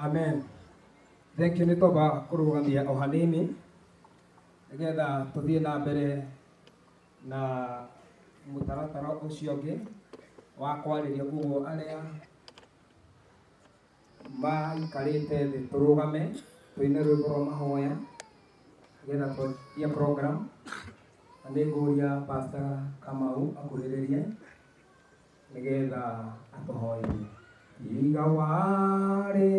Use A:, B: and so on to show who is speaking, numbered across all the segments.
A: Amen. Thank you. Nĩ twamba kũrũgamia o hanini nĩgetha tũthiĩ na mbere na mũtaratara ũcio ũngĩ wa kwarĩria. Koguo arĩa maikarĩte thĩ, tũrũgame tũine rwĩmbo rwa mahoya nĩgetha twanjie program, na nĩ ngũria Pastor Kamau akuhĩrĩrie nĩgetha atũhoerie. Tiga warĩ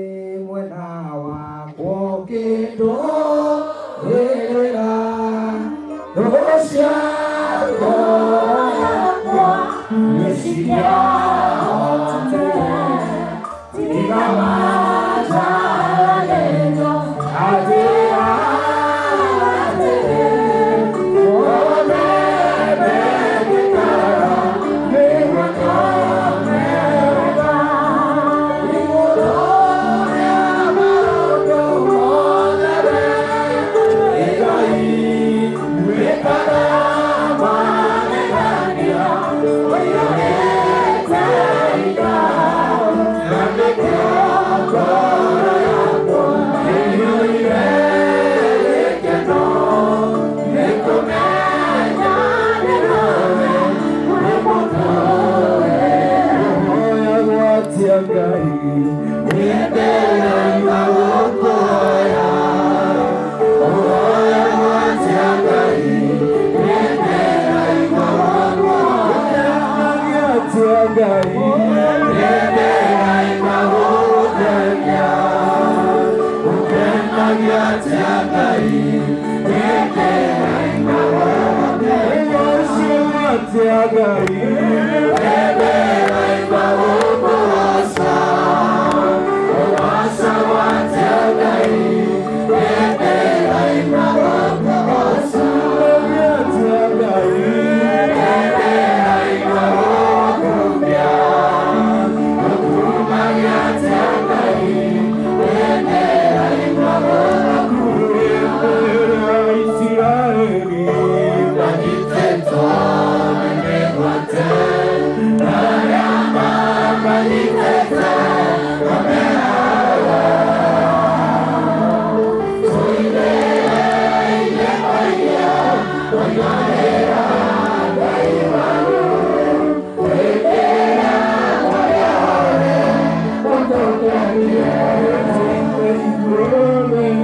A: mwena wakwa ũkĩndũĩrĩra thũ cia ngoro yakwa nĩcingĩahotire. Tiga wanjaragĩrio anjĩra atĩrĩ, wone ngĩikaraga nĩguo nyone wega igũrũ rĩa maũndũ mothe. We Ngai wĩkaga magegania, ũiyũrĩte hinya, na nĩkĩo ngoro yakwa ĩiyũire gĩkeno nĩ kũmenya nĩ nawe wĩ
B: Hoya gwatia Ngai
C: Nĩndĩraigua gũkũhoya, ũhoya gwatia Ngai, nĩndĩraigua gũkũhoya.
B: Gwatia Ngai.
C: Nĩndĩraigua gũgũkenia, gũkenagia tia Ngai, nĩndĩraigua gũgũkenia.
B: Ũcio gwatia Ngai.
C: Nĩndĩraigua gũkũgoca, kũgoca gwatia Ngai, nĩndĩraigua gũkũgoca.
B: Gwatia Ngai.
C: Nĩndĩraigua gũgũkumia, gũkumagia tia Ngai, nĩndĩraigua gũgũkumia.
B: Isiraeli
C: Manyitĩtwo nĩ mĩgwate, na arĩa mamanyitĩte mamehaga. Tũinĩrei nyĩmbo iria mwainagĩra Ngai wanyu, hĩndĩ ĩrĩa mwarĩ ahore mũtũkenie.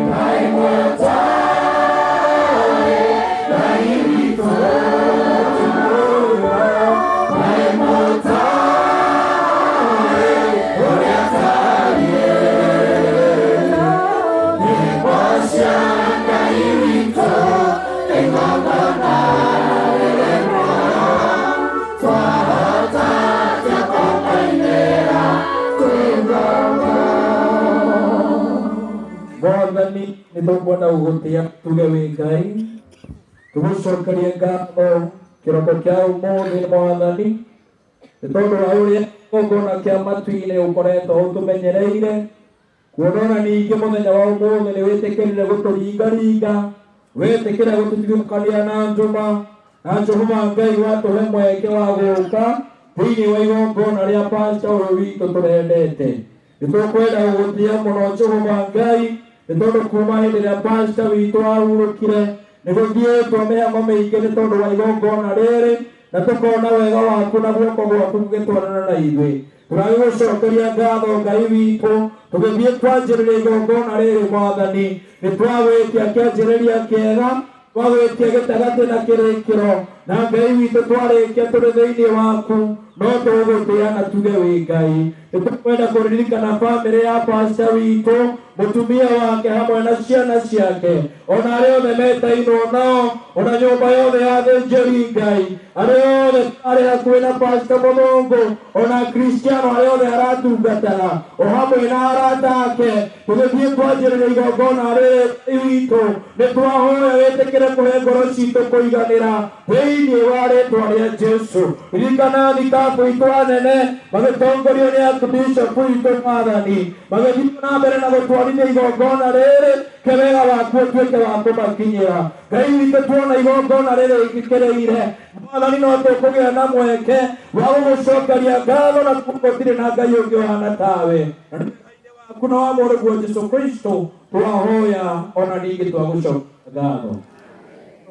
C: Ngai mũtaũĩ, Ngai witũ, Ngai mũtaũĩ ũrĩa atariĩ. Nyĩmbo cia Ngai witũ igongona rĩrĩ muoyo, twahota atĩa kũmainĩra twĩ ngombo?
B: Mwathani, nĩ tũkwenda gũgũtĩa, tuge wĩ Ngai, tũgũcokerie ngatho kĩroko kĩa ũmũthĩ, Mwathani, nĩ tondũ wa ũrĩa igongona kĩa matu-inĩ ũkoretwo ũtũmenyereire, kuona ona ningĩ mũthenya wa ũmũthĩ nĩ wĩtĩkĩrire gũtũringaringa, wetĩkĩra gũtũtigithũkania na nduma, na Jehova Ngai watũhe mweke wa gũka thĩinĩ wa igongona rĩa pasta ũyũ witũ tũrendete. Nĩ tũkwenda gũgũtĩa mũno, Jehova Ngai, nĩ tondũ kuma hĩndĩ ĩrĩa pasta witũ ahurũkire nĩ gũthiĩtwo mĩhang'o mĩingĩ nĩ tondũ wa igongona rĩrĩ, na tũkona wega waku na guoko gwaku gũgĩtwarana na ithuĩ. Tũragĩgũcokeria ngatho, Ngai witũ. Tũgĩthiĩ kwanjĩrĩria igongona rĩrĩ, Mwathani, nĩ twagwĩtia kĩanjĩrĩria kĩega, twagwĩtia gĩtagatĩ na kĩrĩkĩro, na Ngai witũ, twarĩkia tũrĩ thĩinĩ waku no tũgũgũtĩa na tuge wĩ Ngai. Nĩ tũkwenda kũririkana bamĩrĩ ya pasta witũ, mũtumia wake hamwe na ciana ciake, ona arĩa othe metainwo nao, ona nyũmba yothe ya athĩnjĩri Ngai, arĩa othe arĩ hakuhĩ na pasta Mũthũngũ, ona Kristiano arĩa othe aratungataga, o hamwe na arata ake. Tũgĩthiĩ kwanjĩrĩria igongona rĩrĩ witũ, nĩ twahoya wĩtĩkĩre kũhe ngoro citũ kũiganĩra thĩinĩ wa rĩtwa rĩa Jesu. Ririkana thikabu itũ anene magĩtongorio nĩ archbishop witũ, Mwathani, magĩthiĩ na mbere na gũtwarithia igongona rĩrĩ, kewega waku ũtuĩke wa kũmakinyĩra. Ngai witũ, tuona igongona rĩrĩ ikĩrĩire, Mwathani, no tũkũgĩa na mweke wa gũgũcokeria ngatho na gũtirĩ na Ngai ũngĩ ũhana tawe. Na nĩ wega-inĩ waku. Waku na wa Mũrũguo Jesũ Kristo twahoya ona ningĩ twagũcokia ngatho.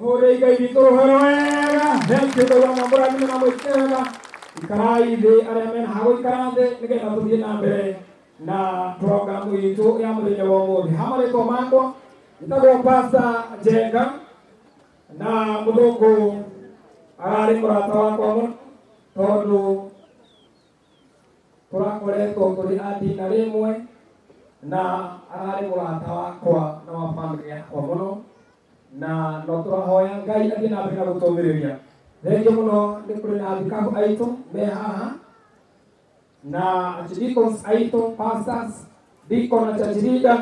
A: Hũrĩi Ngai witũ rũhero wega. Thank you Ngai wa mamũrathime na mũikare wega. Ikarai thĩ arĩa mena ha gũikara thĩ nĩgetha tũthiĩ na mbere na programu itũ ya mũthenya wa ũmũthĩ. Ha marĩtwa makwa njĩtagwo Pastor Njenga na mũthũngũ ararĩ mũrata wakwa mũno tondũ tũrakoretwo tũrĩ a dina rĩmwe na ararĩ mũrata wakwa na wa bamĩrĩ yakwa mũno na no tũrahoya Ngai athiĩ na mbere na gũtũmĩrĩria. Thengiũ mũno nĩ kũrĩ na athikabu aitũ me haha na archdeacons aitũ, pastors, deacon na church leader.